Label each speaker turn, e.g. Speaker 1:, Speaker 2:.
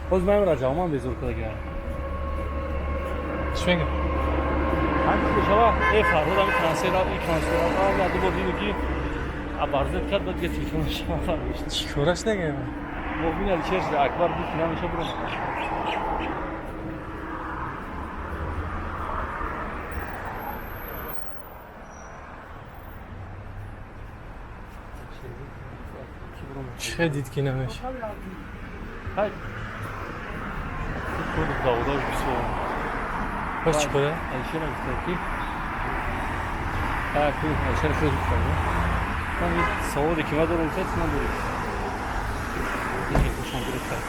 Speaker 1: Боз ман раҷавман безор кардагиам.
Speaker 2: Чӣ мегӯ?
Speaker 1: Ҳамин шава э Фарҳод ҳами трансфер и трансфер ам ду бор диду ки абарзет кард, баъд дига телефонаш фармошт.
Speaker 2: Чӣ кораш дагем?
Speaker 1: Муъмин Алишер шуда, Акбар дид ки намеша буром.
Speaker 2: Чӣ дид ки намеша?
Speaker 1: Хай. Код даводаш бисёр.
Speaker 2: Боз чӣ кора?
Speaker 1: Алишер гуфта ки ха ку Алишер худ гуфта. Ман саволе ки ман дорам, гуфта ту надорӣ. Ин хушам гирифт кард.